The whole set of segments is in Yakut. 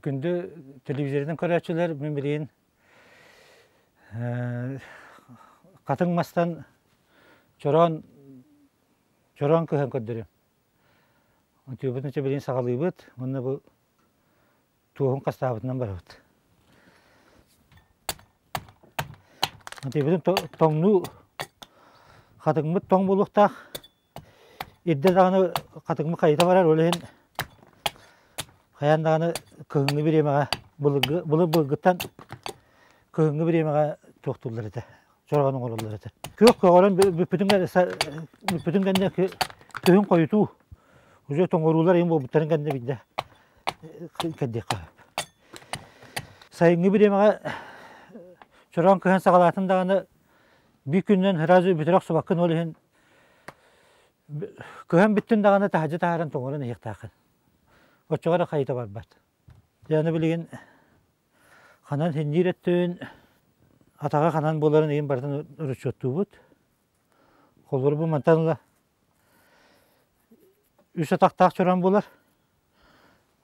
Күндү телевизорынан көрөөччүлэр, мин билигин хатыҥ мастан чороон чороон кыһан көрдөрүм. Отуубутун билигин саҕалыыбыт уонна бу туоһун хастаабытынан барабыт. Отуубутун тоҥнуу хатыҥмыт тоҥ буолуохтаах. Ирдэ даҕаны хатыҥмыт хайыта барар, ол иһин хайаан даҕаны кыһыҥҥы бириэмэҕэ былыргы былыр былыргыттан кыһыҥҥы бириэмэҕэ туохтууллар этэ, чороон оҥороллор этэ. Күөх көҕөрөн бүппүтүн бүппүтүн кэннэ күһүн хойутуу уже тоҥоруулар иһин буолбуттарын кэннэ биирдэ кэрдиэххэ сөп. Сайыҥҥы бириэмэҕэ чороон кыһан саҕалаатын даҕаны биир күнүнэн сразу бүтэрэ охсубаккын, ол иһин Кыһан бүттүн даҕаны таһырдьа таһааран тоҥорон иһиэхтээххин. Оччоҕо эрэ хайыта барбат. Дьэ аны билигин ханан синньиир өттүн, атаҕа ханан буоларын ыйын барытын расчеттуубут. Холобур бу мантан ыла үс атахтаах чороон буолар.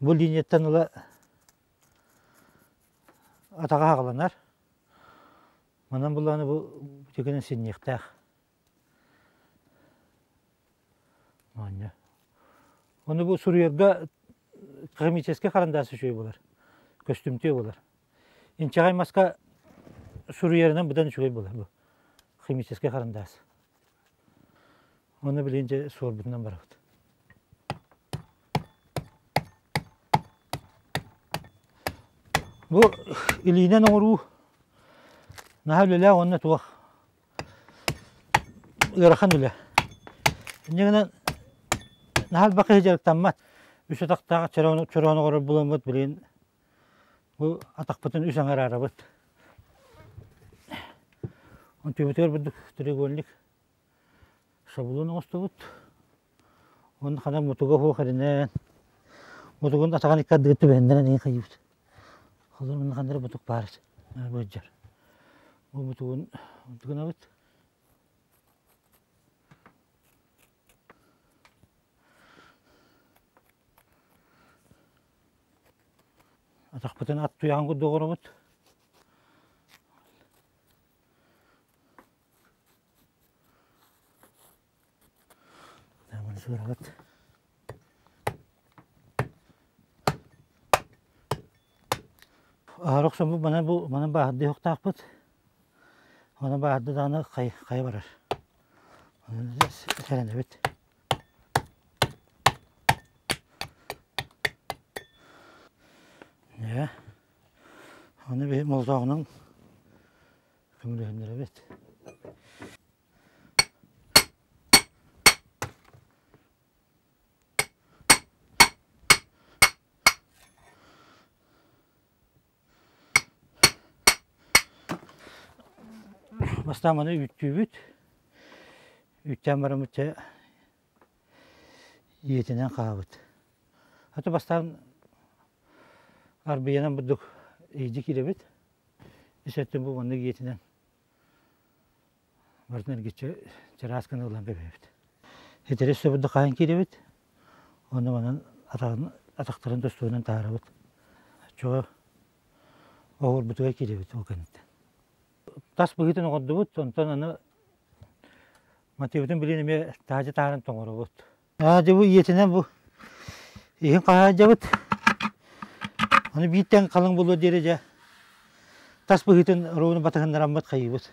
Бу линияттан ыла атаҕа хаҕаланар. Манан буллаҕына бу бүтүгүнэн синньиэхтээх. Оонньо. Ону бу суруйарга химическэй харандаас үчүгэй буолар, көстүмтүө буолар. Инчэҕэй маска суруйарынан быдан үчүгэй буолар бу химическэй харандаас. Ону билигин дьэ суорбутунан барабыт. Бу илиинэн оҥоруу наһаа үлэлээх уонна туох ыарахан үлэ. Инньэ гынан наһаа элбэх киһи дьарыктаммат. Үс атахтаах чороон чороон оҥорор буоламмыт билигин бу атахпытын үс аҥар арабыт. Онтубутугар бурдук треугольник шаблон оҥостубут. Уонна ханан мутуга суох эринэн, мутугун атаҕын икки ардыгар түбэһиннэрэн иһин хайыыбыт. Холор манна ханна эрэ мутук баар быдьар. Бу мутугун гынабыт. Атахпытын ат туйаҕын курдук оҥоробут. Сыырабыт. Аһара охсоммут манан бу манан бааһырдыы уохтаахпыт. Онон бааһырда даҕаны хайа барар. Сэрэнэбит. Дьэ, ону биһи молотооҕунан көмөлөһүннэрэбит. Бастаан маны үүттүүбүт. Үүттээн бараммыт дьэ ийэтинэн хаабыт. Аты бастаан арбыйанан бурдук иһдьи киирэбит. Ис өттүн бу маннык ийэтинэн Барытын эргиччи чараас гына ылан кэбиһэбит. Итери сөбүрдэ хаһан киирэбит, онно манан атаҕын атахтарын тостуунан таһаарабыт. Оччоҕо оһуорбутугар киирэбит ол кэнниттэн. Тас быһыытын оҥордубут, онтон аны мотивытын билин эмиэ таһырдьа таһааран тоҥоробут. Аа дьэ бу ийэтинэн бу иһин хаһаайдьабыт. Аны биир тэҥ халыҥ буолуо диэри дьэ тас быһыытын ровно батыһыннараммыт хайыыбыт.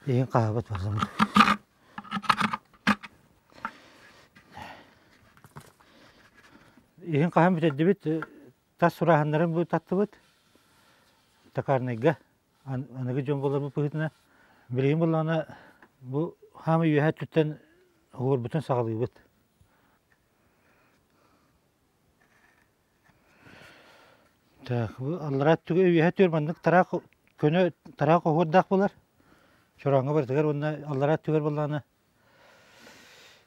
Иһин хаһабыт барламмыт. Иһин хаһан бүтэрдибит, тас сурааһыннарын бу таттыбыт. Токарнайга аныгы дьон буоларбыт быһыытынан билигин буоллаҕына бу хаамай үөһээ өттүттэн оһуорбутун саҕалыыбыт. Так, бу аллараа өттүгэр үөһээ өттүгэр маннык тараах көнө тараах оһуордаах буолар. Чорооҥҥо барытыгар уонна аллараа өттүгэр буоллаҕына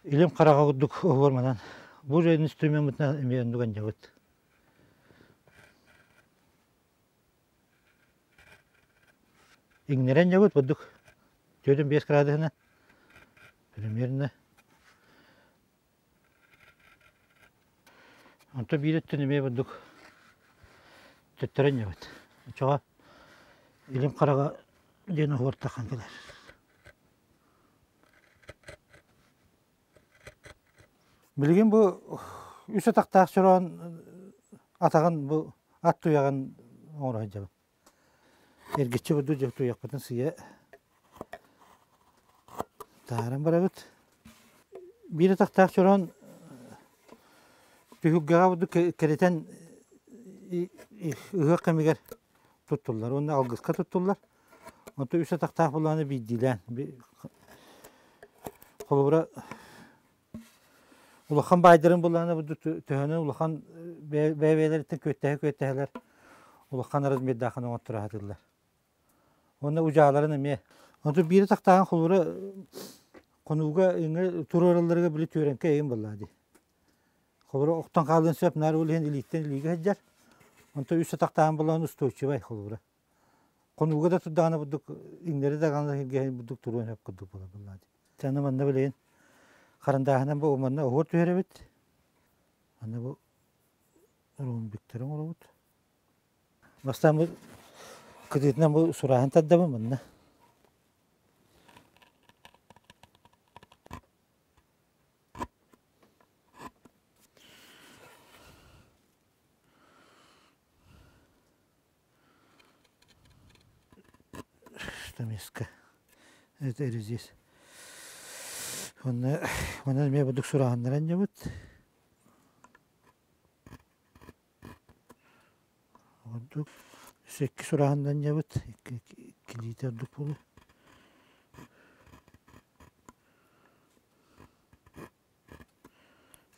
илим хараҕа курдук оһуор манан. Бу инструмеммытынан эмиэ оннук анньабыт. Иҥнэрэн дьабыт бурдук 45 градуһунан примерно. Онтон биир өттүн эмиэ бурдук. Төттөрөн ньыбыт. Оччоҕо илим хараҕа диэн оһуортахан кэлэр. Билигин бу үс атахтаах чороон атаҕын бу ат туйаҕын оҥоро сылдьабын. Эргиччи бурдук дьэ туйахпытын сыыйа таһааран барабыт. Биир атахтаах чороон түһүлгэҕэ бурдук кэритэн ыһыах кэмигэр туттуллар уонна алгыска туттуллар. Онтон үс атахтаах буоллаҕына биирдиилээн холобура Улахан баайдарын буллаҕына бу төһөнөн улахан бэйэ-бэйэлэриттэн күөттэһэ-күөттэһэлэр улахан размердаахын оҥотторо сатыыллар. Уонна удьааларын эмиэ. Онтон биири тахтааҕын холобура хонууга иҥэ туруоралларыгар били түөрэҥкэ эйин буоллаа дии. Холобура охтон хаалыан сөп наар ол иһин илииттэн илиигэ сылдьар. Онтон үс атахтааҕын буллаҕына устойчивай холобура. Хонууга да турдаҕына бурдук иҥнэри даҕаны иһиргэһин бурдук туруон сөп курдук буолар буоллаҕа дии. Аны манна билигин харандааһынан бу манна оһуор түһэрэбит. Аны бу ромбиктары оҥоробут. Бастаан бу кытыытынан бу сурааһын тардабын манна. Что Это здесь. Онно манан эмиэ бурдук сурааһыннаран дьабыт. Ордук икки сурааһыннан дьабыт. Иккилиитэ ордук буолуо.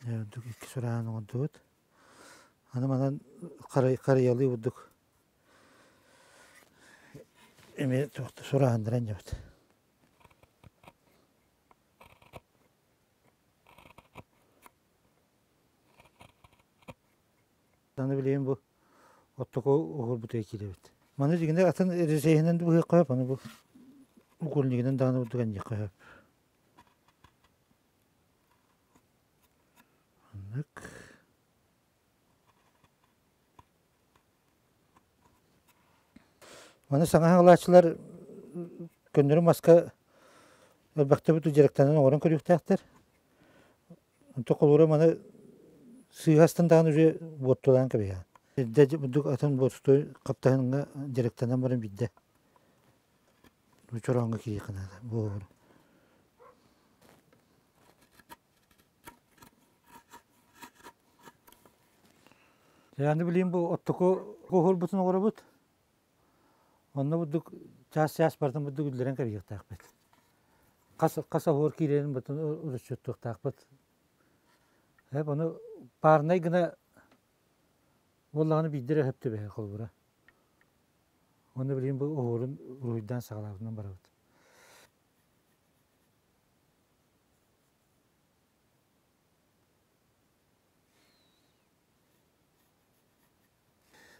Ордук икки сурааһын оҥордубут. Аны манан харыйалыы бурдук эмиэ сурааһыннаран дьабыт. Аны билигин бу оттоку уһуурбутугар киирэбит. Маны дьиҥинэ атын режиһинэн да быһыахха сөп, аны бу угольнигынан даҕаны бурдук анньыахха сөп. Маннык. Маны саҥа хаҥалааччылар көннөрү маска элбэхтэ дьарыктанан оҥорон көрүөхтээхтэр. Онто холобура маны сыыһа астан даҕаны уже буоттулаан кэбиһэҕин. Эрдэ бурдук атын буотустой хаптаһыҥҥа дьарыктанан баран биирдэ чорооҥҥо киириэххэ наада буолуо. Аны билигин бу оттоку куоһурбутун оҥоробут. Онно бурдук чаас-чаас барытын бурдук үллэрэн кэбиһиэхтээхпит. Хас хас оһуор киирэрин бутун уруччуттуохтаахпыт. Эп ону парнай гына буоллаҕына биирдэ эрэ сөп түбэһэр холобура. Онно билигин бу оһуорун уруһуйдаан саҕалаабытынан барабыт.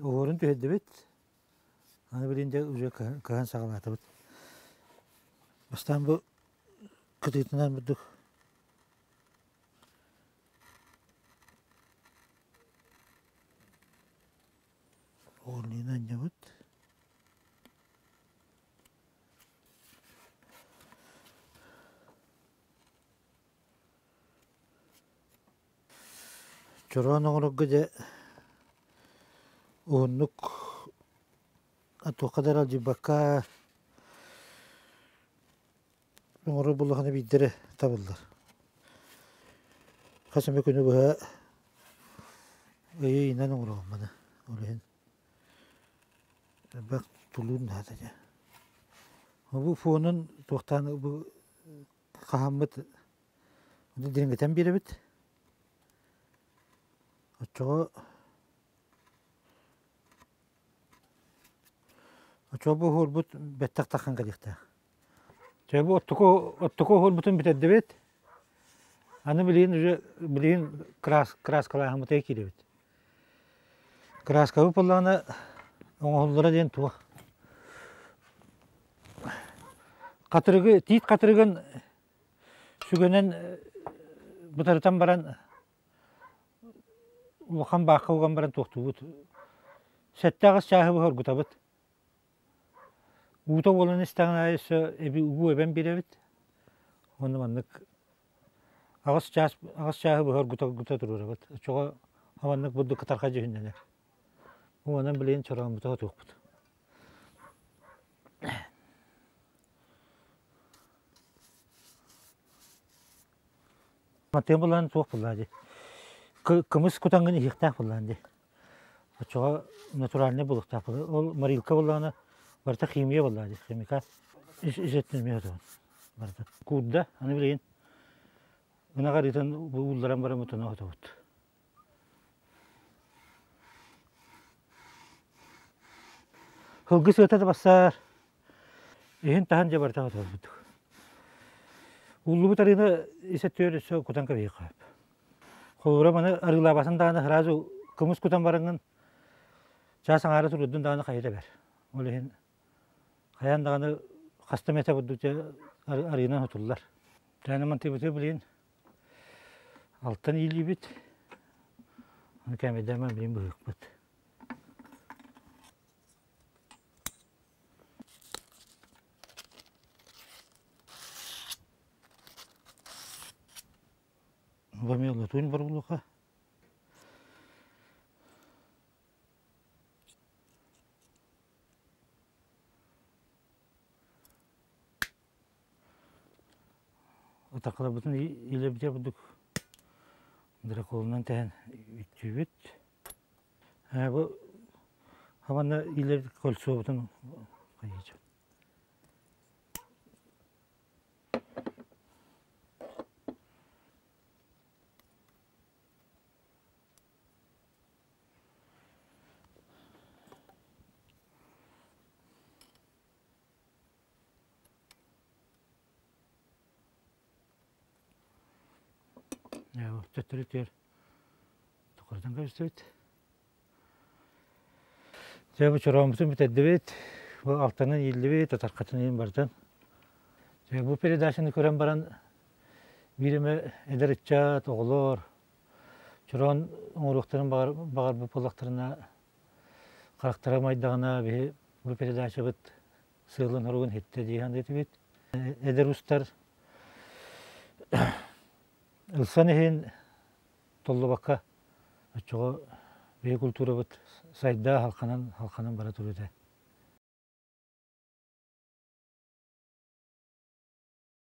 Уһуурун түһэрдибит. Аны билигин дьэ уже кыһан саҕалаатыбыт. Бастаан бу кытыытынан бурдук Оҕуруйунан анньабыт. Чороон оҥорорго дьэ уһуннук туохха да аралдьыйбакка оҥорор буоллаххына биирдэ эрэ табыллар. Хас эмэ күнү быһа ыйы ыйынан оҥороҕун маны. Ол иһин элбэх тулуур наада дьэ. Бу фонун туохтаан бу хаһаммыт дириҥэтэн биэрэбит. Оччоҕо оччоҕо бу уһуурбут бэттэх таххан кэлиэхтээх. Чэ бу оттуку оттуку уһуурбутун бүтэрдибит. Аны билигин уже билигин краскалааһыммытыгар киирэбит. Краскабыт буоллаҕына оҥоһуллара диэн туох Хатырыгы, тиит хатырыгын сүгэнэн бытарытан баран улахан баахха уган баран туохтуубут. 7-8 чааһы быһа оргутабыт. Уута уолан истэҕин аайы өссө эби уу эбэн биэрэбит. Уонна маннык 8 чаас 8 чааһы быһа оргута туруорабыт. Оччоҕо маннык бурдук кытархай дьүһүннэнэр. Уонан билигин чорооммута отуохпут. Матыам булан туох буллаа дии. Кымыс кутаҥҥын иһиэхтээх буллаан дии. Оччоҕо натуральнай буолуохтаах буолар. Ол морилка буоллаҕына барыта химия буоллаа дии. Химикат ис өттүн эмиэ отоҕун барыта. Куурда, аны билигин ынах арыытын уулларан баран отону отобут. Сылгы сыата да бассаар. Иһин-таһын дьэ барыта отобут. Ууллубут арыыны ис өттүгэр өссө кутан кэбиһиэххэ сөп. Холобура маны арыылаабатын даҕаны сразу кымыс кутан бараҥҥын чаас аҥаара турдун даҕаны хайыта бэр. Ол иһин хайаан даҕаны хаста эмэтэ бурдук дьэ арыынан сотуллар. Тээнэ мантыыбыты билигин алтан иилиибит. Аны кээмэйдээмэ билигин быһыахпыт. Бу эмиэ латунь боруглуха. Атакаларбытын илэбитэ курдук драконунан тэһэн үттүүбүт. Бу хабанна илэр кольцобутун хайыыча. Төттөрү түөр токурутан көрүстүбүт. Дьэ бу чорооммутун бүтэрдибит. Бу алтанын ииллибит, татаркатын иин бартын. Дьэ бу передачаны көрөн баран биир эмэ эдэр ыччат, оҕолор чороон оҥоруохтарын баҕарбыт буоллахтарына харахтара майдаҕына биһи бу передачабыт сыалын-соругун иһиттэ дии саныытыбыт. Эдэр устар ылсан иһин толлубакка оччоҕо биһи культурабыт сайда халханан халханан бара турута.